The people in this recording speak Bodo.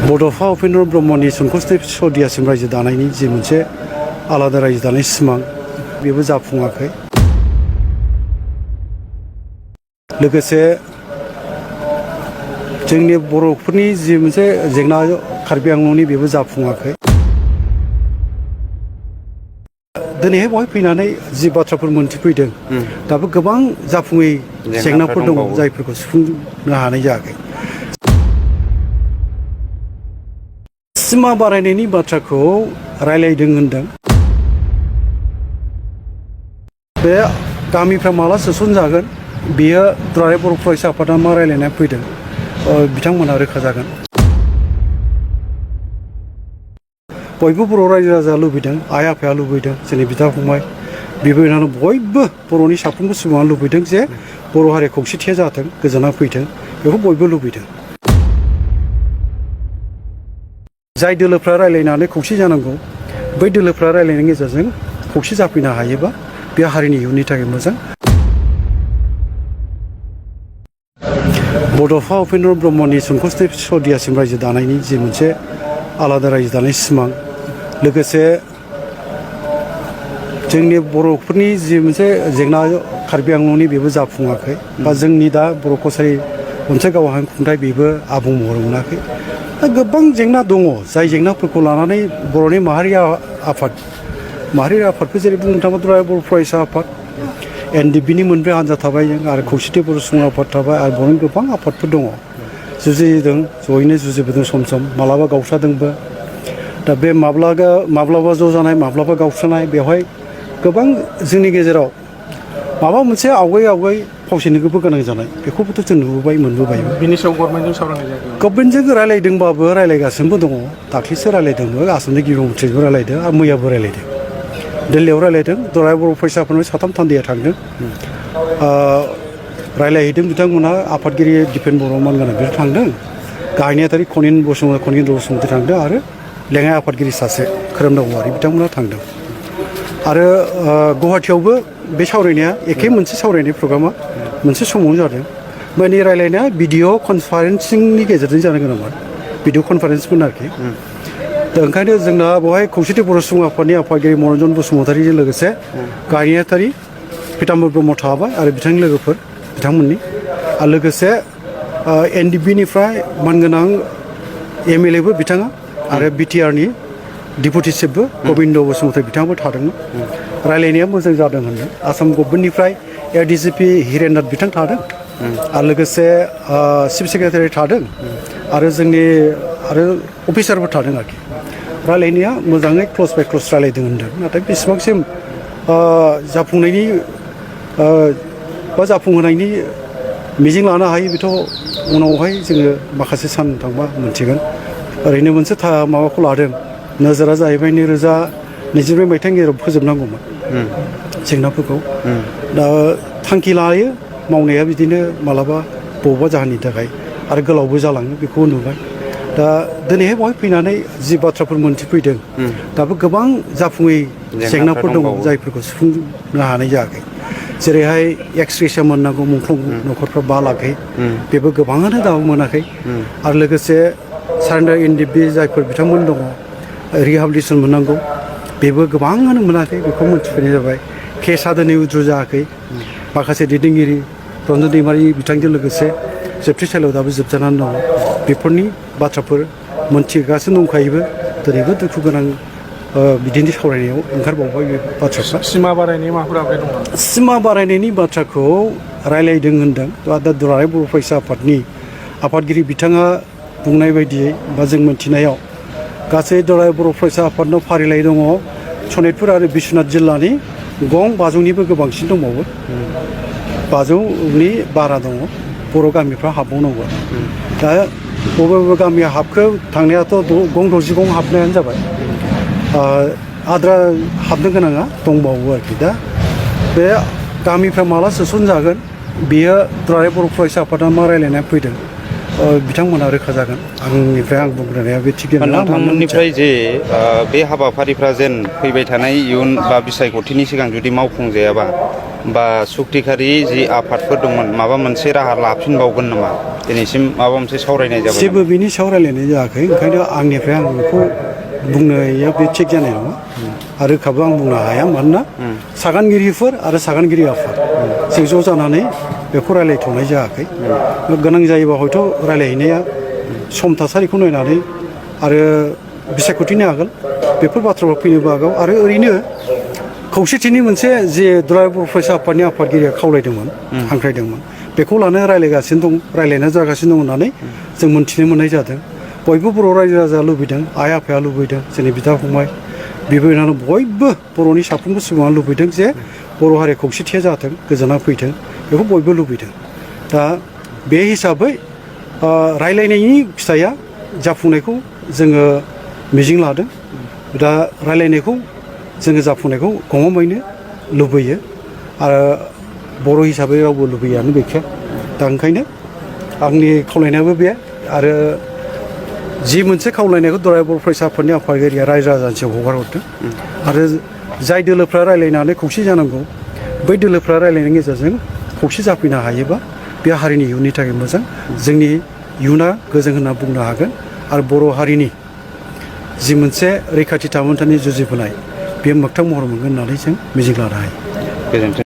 बड'फा उपेन्द्र ब्रह्मनि सनखसनि सदियासिम रायजो दानायनि जि मोनसे आलादा रायजो दानाय सिमां बेबो जाफुङाखै। लोगोसे जोंनि बर'फोरनि जि मोनसे जेंना कार्बि आंलंनि बेबो जाफुङाखै। दिनैहाय बेवहाय फैनानै जि बाथ्राफोर मोन्थिफैदों दाबो गोबां जाफुङै जेंनाफोर दङ जायफोरखौ सुफुंनो हानाय जायाखै। सिमा बारायनायनि बाथ्राखौ रायलायदों होनदों। बे गामिफ्रा माला सोसनजागोन बेयो दुलाराय बर' फरायसा आफादा मा रायलायनानै फैदों बिथांमोनहा रोखा जागोन। बयबो बर' रायजो राजाया लुबैदों, आइ आफाया लुबैदों, जोंनि बिदा फंबाय बिब' बिनानाव बयबो बर'नि साफ्रोमबो सुबुङा लुबैदों जे बर' हारिया खौसेथिया जाथों, गोजोना फैथों, बेखौ बयबो लुबैदों। जाय दोलोफ्रा रायलायनानै खौसे जानांगौ बै दोलोफ्रा रायलायनायनि गेजेरजों खौसे जाफैनो हायोबा बे हारिनि इयुननि थाखाय मोजां। बड'फा उपेन्द्र ब्रह्मनि सनखसनि सदियासिम रायजो दानायनि जि मोनसे आलादा रायजो दानाय सिमां, लोगोसे जोंनि बर'फोरनि जि मोनसे जेंना कार्बि आंलंनि बेबो जाफुङाखै बा जोंनि दा बर' कसारि मोनसे गावहां खुंथाय बेबो आबुं महर मोनाखै। दा गोबां जेंना दङ जाय जेंनाफोरखौ लानानै बर'नि माहारि आफादफोर जेरै बुंनो थाङोब्ला दुलाराय बर' फरायसा आफाद, NDP-नि मोनब्रै हान्जा थाबाय जों आरो खौसेथि बर' सुबुं आफाद थाबाय आरो बर'नि गोबां आफादफोर दङ जुजिदों, जयैनो जुजिबोदों सम सम मालाबा गावस्रादोंबो। दा बे माब्लाबा ज' जानाय माब्लाबा गावस्रानाय बेवहाय गोबां जोंनि गेजेराव माबा मोनसे आवगाय फावसायनोबो गोनां जानाय बेखौबोथ' जों नुबोबाय मोनबोबाय। बिनि सायाव गभर्नमेन्टजों सावरायनाय जायाखै? गभर्नमेन्टजों रायलायदोंबाबो रायलायगासिनोबो दङ। दाख्लैसो रायलायदोंबो, आसामनि गिबि मन्थ्रिजोंबो रायलायदों आरो मैयाबो रायलायदों। दिल्लीयाव रायलायदों, दुलाराय बर' फरायसाफोरनिफ्राय साथाम थान्दैया थांदों। रायलायहैदों बिथांमोनहा आफादगिरि दिपेन बर'मान गोनां बिसोर थांदों, गाहाय नेहाथारि खनिन्द्र बसुमतारी थांदों आरो लेङाइ आफादगिरि सासे खोरोमदाव औवारि बिथांमोना थांदों। आरो गुवाहाटियावबो बे सावरायनाया एखे मोनसे सावरायनाय प्रग्रामा मोनसे समावनो जादों। माने रायलायनाया भिडिअ कनफारेन्सिंनि गेजेरजों जानो गोनांमोन, भिडिअ कनफारेन्समोन आरोखि। दा ओंखायनो जोंना बेवहाय खौसेथि बर' सुबुं आफादनि आफादगिरि मनरन्जन बसुमतारीजों लोगोसे गाहाय नेहाथारि पिताम्बर ब्रह्म थाबाय आरो बिथांनि लोगोफोर बिथांमोननि आरो लोगोसे NDP-निफ्राय मानगोनां MLA-बो बिथाङा आरो BTR-नि डिपुटि चिफबो गबिन्द बसुमतारी बिथाङाबो थादोंमोन। रायलायनाया मोजां जादों होनदों। आसाम गभर्नमेन्टनिफ्राय ADGP हिरेननाथ बिथां थादों आरो लोगोसे चिफ सेक्रेटारि थादों आरो जोंनि अफिसारबो थादों आरोखि। रायलायनाया मोजाङै क्लस बाय क्लस रायलायदों होनदों। नाथाय बेसेबांसिम जाफुंनायनि बा जाफुंहोनायनि मिजिं लानो हायो बेथ' उनावहाय जोङो माखासे सान थांबा मोनथिगोन। ओरैनो मोनसे माबाखौ लादों, नोजोरा जाहैबाय 2024 मायथाइनि गेजेराव फोजोबनांगौमोन जेंनाफोरखौ। दा थांखि लायो, मावनाया बिदिनो मालाबा बबेबा जाहोननि थाखाय आरो गोलावबो जालाङो बेखौ नुबाय। दा दिनैहाय बेवहाय फैनानै जि बाथ्राफोर मोन्थिफैदों दाबो गोबां जाफुङै जेंनाफोर दङ जायफोरखौ सुफुंनो हानाय जायाखै। जेरैहाय एक्स-ग्रेसिया मोननांगौ मुंख्लं न'खरफ्रा 5 लाखै बेबो गोबाङानो दाबो मोनाखै। आरो लोगोसे सारेन्डार NDP जायफोर बिथांमोन दङ रिहाबिलिटेसन मोननांगौ बेबो गोबाङानो मोनाखै, बेखौ मोन्थिफैनाय जाबाय। केसआ दिनै उद्र जायाखै। माखासे दैदेनगिरि रन्जन दैमारि बिथांजों लोगोसे जोबथेसालियाव दाबो जोबजानानै दङ। बेफोरनि बाथ्राफोर मोन्थिगासिनो दंखायोबो। दिनैबो दुखु गोनां बिदिनो सावरायनायाव ओंखारबावबाय बे बाथ्राफ्रा। सिमा बारायनायनि माबाफोर आपडेट दं नामा? सिमा बारायनायनि बाथ्राखौ रायलायदों होनदों। दा दुलाराय बर' फरायसा आफादनि आफादगिरि बिथाङा बुंनाय बायदियै बा जों मोन्थिनायाव गासै दुलाराय बर' फरायसा आफादनाव फारिलाइ दङ सनितपुर आरो बिश्वनाथ जिल्लानि गं 500निबो गोबांसिन दंबावो। 500नि बारा दङ बर' गामिफ्रा हाबबावनांगौ। दा बबे गामिया हाबखो थांनायाथ' गं 60 हाबनायानो जाबाय। आद्रा हाबनो गोनाङा दंबावो आरोखि। दा बे गामिफ्रा माला सोसनजागोन बेयो दुलाराय बर' फरायसा आफादा मा रायलायनानै फैदों बिथांमोना रोखा जागोन आंनिफ्राय आं बुंग्रोनाया बे थिग नङा नोंथांमोननिफ्राय जे बे हाबाफारिफ्रा जेन फैबाय थानाय इयुन बा बिसायख'थिनि सिगां जुदि मावफुंजायाबा बा सुक्तिखारि जि आफादफोर दंमोन माबा मोनसे राहा लाफिनबावगोन नामा दिनैसिम माबा मोनसे सावरायनाय जाबाय जेबो बिनि सायाव रायलायनाय जायाखै ओंखायनो आंनिफ्राय आं बेखौ बुंनाया बे थिग जानाय नङा आरो रोखाबो आं बुंनो हाया मानोना सागानगिरिफोर आरो सागानगिरि आफाद जों ज' जानानै बेखौ रायलायथ'नाय जायाखै गोनां जायोबा हयथ' रायलायहैनाया सम थासारिखौ नायनानै आरो बिसायख'थिनि आगोल बेफोर बाथ्राफ्रा फैनोबो हागौ आरो ओरैनो खौसेथिनि मोनसे जे दुलाराय बर' फरायसा आफादनि आफादगिरिया खावलायदोंमोन हांख्रायदोंमोन बेखौ लानो रायलायगासिनो दं रायलायनाय जागासिनो दं होननानै जों मोन्थिनो मोननाय जादों बयबो बर' रायजो राजाया लुबैदों आइ आफाया लुबैदों जोंनि बिदा फंबाय बिब' बिनानाव बयबो बर'नि साफ्रोमबो सुबुङा लुबैदों जे बर' हारि खौसेथिया जाथों गोजोना फैथों बेखौ बयबो लुबैदों दा बे हिसाबै रायलायनायनि फिथाइया जाफुंनायखौ जोङो मिजिं लादों दा रायलायनायखौ जोङो जाफुंनायखौ गमामायैनो लुबैयो आरो बर' हिसाबै रावबो लुबैयानो गैखाया दा ओंखायनो आंनि खावलायनायाबो बे आरो जि मोनसे खावलायनायखौ दुलाराय बर' फरायसा आफादनि आफादगिरिया रायजो राजानिसिम हगारहरदों आरो जाय दोलोफ्रा रायलायनानै खौसे जानांगौ बै दोलोफ्रा रायलायनायनि गेजेरजों खौसे जाफैनो हायोबा बे हारिनि इयुननि थाखाय मोजां जोंनि इयुना गोजों होनना बुंनो हागोन आरो बर' हारिनि जि मोनसे रैखाथि थामोन्थानि जुजिबोनाय बे मोगथां महर मोनगोन होननानै जों मिजिं लानो हायो। गोजोन्थों।